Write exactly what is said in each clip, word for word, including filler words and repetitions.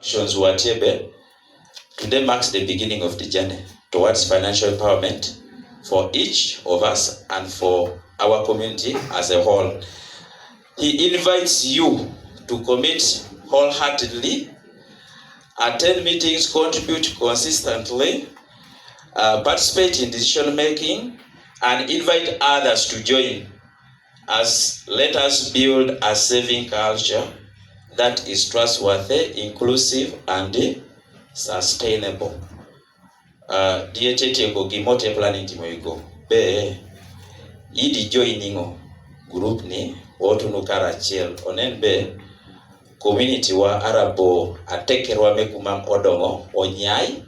Actions were table. Today marks the beginning of the journey towards financial empowerment for each of us and for our community as a whole. He invites you to commit wholeheartedly, attend meetings, contribute consistently, uh, participate in decision making, and invite others to join us. Let us build a saving culture that is trustworthy, inclusive, and sustainable. Uh, die tete ko gi mote planning timo iko. Be, idi joining o group ni, otunu karachiel, onen be, community wa arabo, atekerwa me kumam odongo, onyai,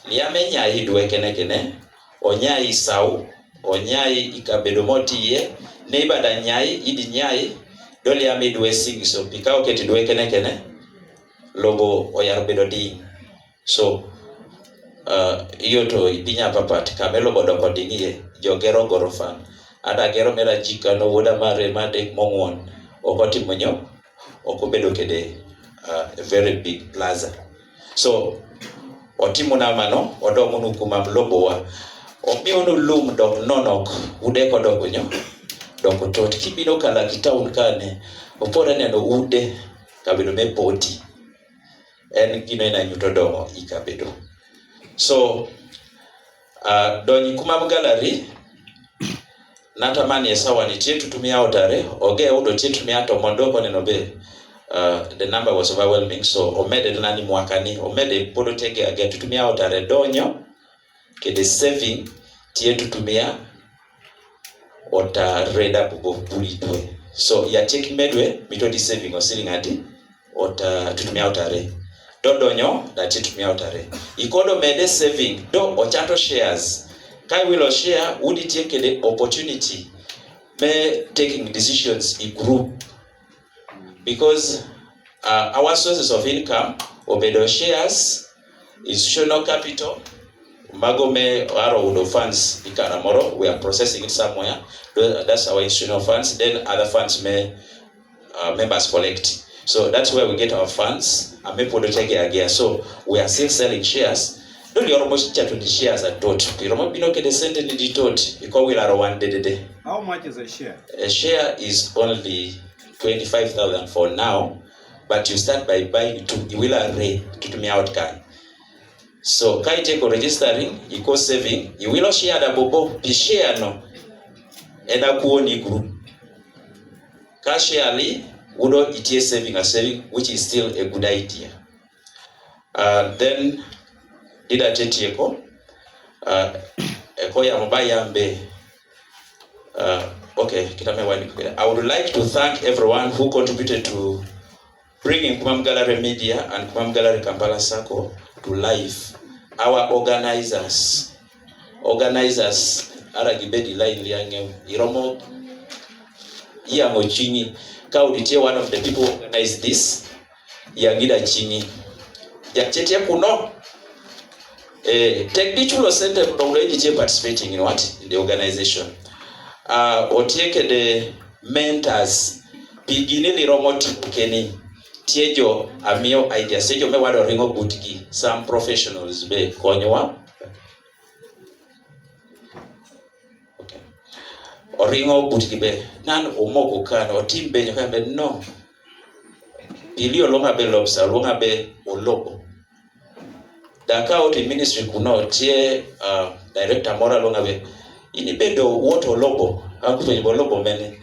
liame nyai dwe kene kene, onyai sau, onyai ikabedo motiye, ne ibada nyai, idi nyai, do liame dwe sing so, pika oketi dwe kene kene, lobo oyar bedo ding. So, uh, iyo to i piny apapat, kame lobo doko ding iye, jo gero gorofa. Ada gero mera jika no woda mare made mongwon. Okoti monyo, okobedo kede, uh, a very big plaza. So, otimo na mano, odo munu kumam lobo wa. Omi unu lum dok nonok, ude ko dok nyo. Dok tot, kibino kala ki town kane, opore neno ude, kabedo me poti. En gino ina nyuto dongo ikabedo. So, uh, donyi kumam gallery, natamani e sawa ni tie tutumia otare, oge udo tie tumia to mondo kone no be, uh, the number was overwhelming, so omede nani mwaka ni, omede podo tege age tutumia otare donyo, kede saving, tie tutumia, ota reda bubo buli dwe. So, ya check medwe, mito di saving o siling adi, ota tutumia otare. Do donyo, da tie tutumia otare. Ikodo mede saving, do ochato shares. Kai wilo share, udi tie kede opportunity. Me taking decisions i group. Because, uh, our sources of income, obedo shares, institutional capital, mago me aro udo funds ikara moro, we are processing it somewhere. Tho-, that's our institutional funds, then other funds me, uh, members collect. So that's where we get our funds, and me podo tege agia. So we are still selling shares. Don't you almost chat on the shares at tot. You almost bino kede sente ni di tot. Iko will aro one day, day, day. How much is a share? A share is only twenty-five thousand for now, but you start by buying two, i wilo are, tutumia out kai. So, kai tie ko registering, i ko saving, i wilo share da bobo, pi share no, eda kuoni group. Ka share li, udo itie saving a saving, which is still a good idea. Uh, then, dida teti eko, uh, eko ya mobile ya mbe, uh, okay, kita me wani kukira. I would like to thank everyone who contributed to bringing Kumam Gallery Media and Kumam Gallery Kampala Circle to life. Our organizers, organizers, ara gibedi line liang'e, iromo, iang'o chingi, ka uditie one of the people who organized this, yangida chingi. Jachetie kuno. Eh, tek di chulo sente kuno ulo edi tie participating in what? In the organization. Uh, otie kede mentors. Pi gini liromo timo keni. Tie jo amiyo ideas. Tie jo me wado ringo butgi. Some professionals be konywa. Okay. Oringo butgi be. Nan omoko kan. Otim be nyoka be no. Pili olonga be lobsa, olonga be olobo. Da ka oti ministry kuno tie, uh, director moro longa be. Ini bedo what olobo, aku pe olobo mene.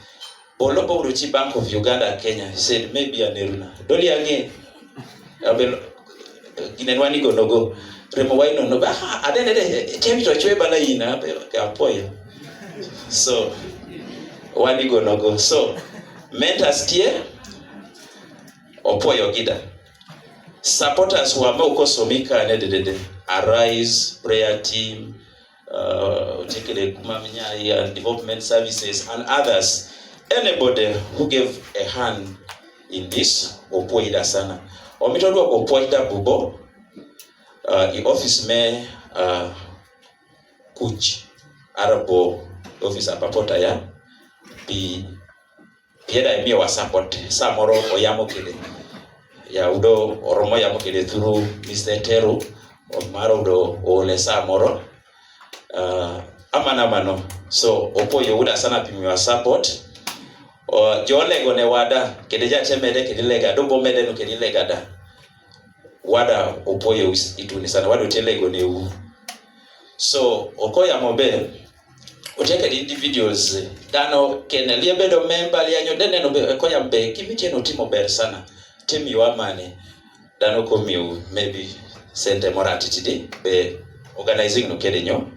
Olobo uruchi Bank of Uganda, Kenya. He said, maybe an eruna. Doli ange. Abel, ginen wani go nogo. Remo wai no, no, ba, ha, adene de, tie mi to chwe bala ina, be, ka poyo. So, wani go nogo. So, mentors tie, opoyo gida. Supporters wa me uko somika ne dedede. Arise, prayer team, uh, otie kede Kumam Nyai and development services and others. Anybody who gave a hand in this, opuoyida sana. Omi to dwa ko puoyida bubo, uh, i office me, uh, kuch, arabo office apapota ya, pi Pieda imiyo wa support, samoro oyamo kede. Ya udo oromo ya mo kede through Mister Teru, o maro udo o le sa moro. Uh, amana mano. So, opo yo uda sana pi mi wa support. O, jo lego ne wada, kede ja che mede, kede lega, do bo mede no kede lega da. Wada opo yo is-, itu ni sana, wada ote lego ne u. So, oko ya mo be, ote kede individuals, dano kene lie be do member lie anyo, dene no be, oko ya be, kimi che no timo ber sana. Timi wa mane, dano ko miu, maybe, sente mora titidi, be organizing no kede nyo.